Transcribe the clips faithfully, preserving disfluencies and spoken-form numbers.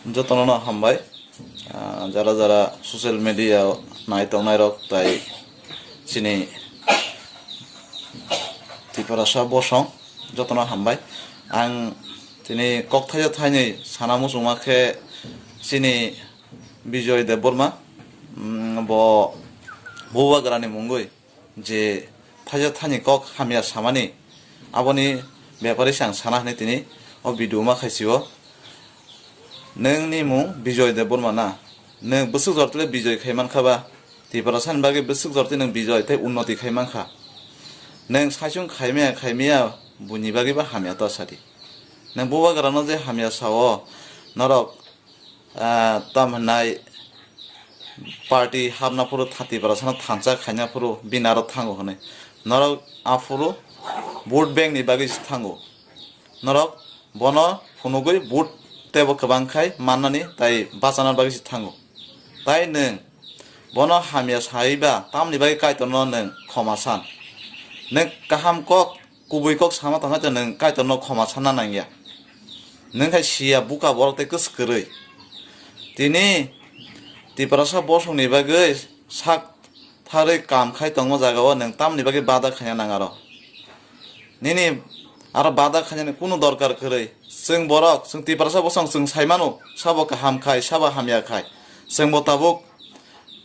Jotono no hambai, ah, jara jara social media nai tongnai rok tai chini Tiprasa bosong jotono hambai. Ang tini kok thaisa thainwi sana muchungma khe chini Bijoy Debbarma, mm, bo bubagrani mungwi je thaisa thani kok hamya samani, aboni bepari se ang sana hwnwi tini o video ma khaisio. Nwngni mung Bijoy Debbarma na? Nwng bwswk jortile Bijoy khai mankha ba? Tiprasani bagwi bwswk jorti nwng Bijoy tei unnoti khai mankha? Nwng saichung khaimaya khaimaya buini bagwi ba hamya to sadi. Nwng bubagrano je hamya sao, norok ah, tam hwnai party hapna phuru tha-, Tiprasano thansa khaina phuru bini aro thango hwnwi. Norok aphuru vote bank ni bagwi se thango. Norok bono phunugwi vote teibo kwbang khai mannani tai bachana bagwi se thango. Tai nwng bono hamya saiba tamni bagwi Kaitorno nwng khoma san? Nwng kaham kok kubui kok sama tongkha, nwng Kaitorno khoma sanna nangya. Nwng khai siya buka borok tei kwswk kwrwi. Tini Tiprasa bosongni bagwi sak tharwi kam khai tongma jagao nwng tamni bagwi bada khaina nang aro? Nini aro bada khainani kunu dorkar kwrwi. Chwng borok, chwng Tiprasa bosong chwng sai mano, sabo kaham khai, sabo hamya khai. Chwngbo tabuk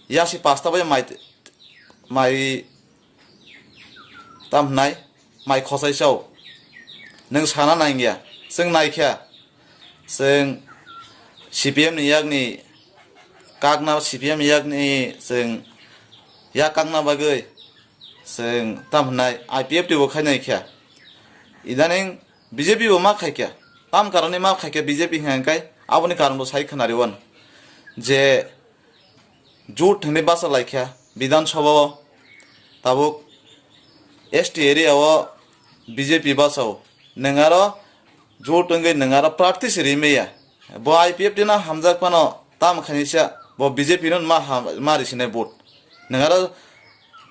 yasi pasta bai mai, mai tam hwnai, mai khosai sao. Nwng sana nangya, chwng naikha. Chwng C P M ni yakni kakna, C P M ni yakni chwng yak kakna bagwi chwng tam hwnai I P F T bo khai naikha. Idaning B J P bo ma khaikha. Tam karoni ma khaikha B J P hwnka hwnkhe aboni karon bo sai khwnariwan je jut hwnwi basa laikha Bidhan Sabha o, tabuk S T area o B J P basa o. Nwng aro jut wngwi nwng aro prarthi se rimaya. Bo I P F T no hamjak phano tamo khainisa bo B J P no ma ham-, ma risinai vote. Nwng aro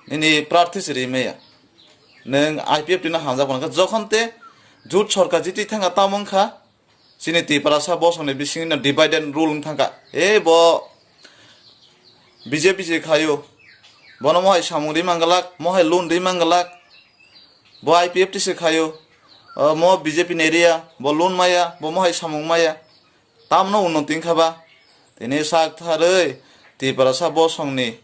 nini prarthi se rimaya. Nwng I P F T no hamjak phano jokhon te jut sorkar jiti thangkha tamo wngkha. Chini Tiprasa bosongni bisingno divide and rule wng thangkha. E bo B J P se khaio. Bono mohai samung ri manglak, mohai loan ri manglak. Bo I P F T se khaio. O, mo B J P ni area, bo loan maya, bo mohai samung maya. Tamno unnoti wngkha ba? Tini sak tharwi Tiprasa bosongni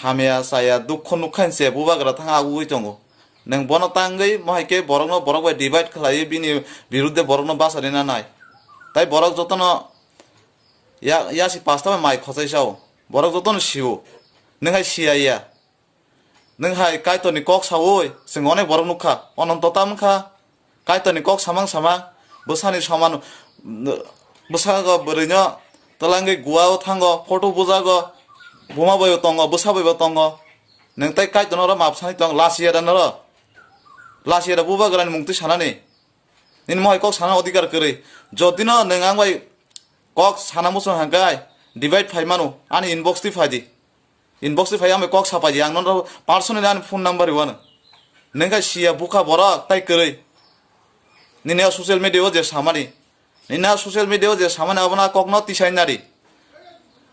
hamya chaya dukho nukha hinse bubagra thang agugwi tongo. Nwng bono tangwi mohai khe borokno borok bai divide khlaiwi bini birudde borokno bachari nanai. Tai borok jotono ya-, yasi pasta bai mai khosai sao. Borok jotono sio. Nwng hai siya ya. Nwng hai Kaitorni kok saui chwng onek borok nukha. Ononto tam wngkha. Kaitorni kok samang samang, bwsani soman, bwsago bwrwino twlangwi guao thango, photo bujago, buma bai bo tongo, bwsa bai bo tongo. Nwng tei Kaitorno oro map sani tong, lachiyada noro. Lachiyada bubagrani mungtwi sanani. Nini mohai kok sana odhikar kwrwi. Jodino nwng ang bai kok sana muchung hangkai, divide phai mano, ani inbox twi phai di. Inbox twi phai ang bai kok sapai di, ang nono personally ani phone number riwano. Nwng khe siya bukha borok tai kwrwi. Nini a social media o je samani. Nini a social media o je samani abono a kokno tisai nari.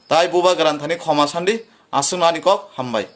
Tai bubagrani thani khoma sandi, aswkno ani kok hambai.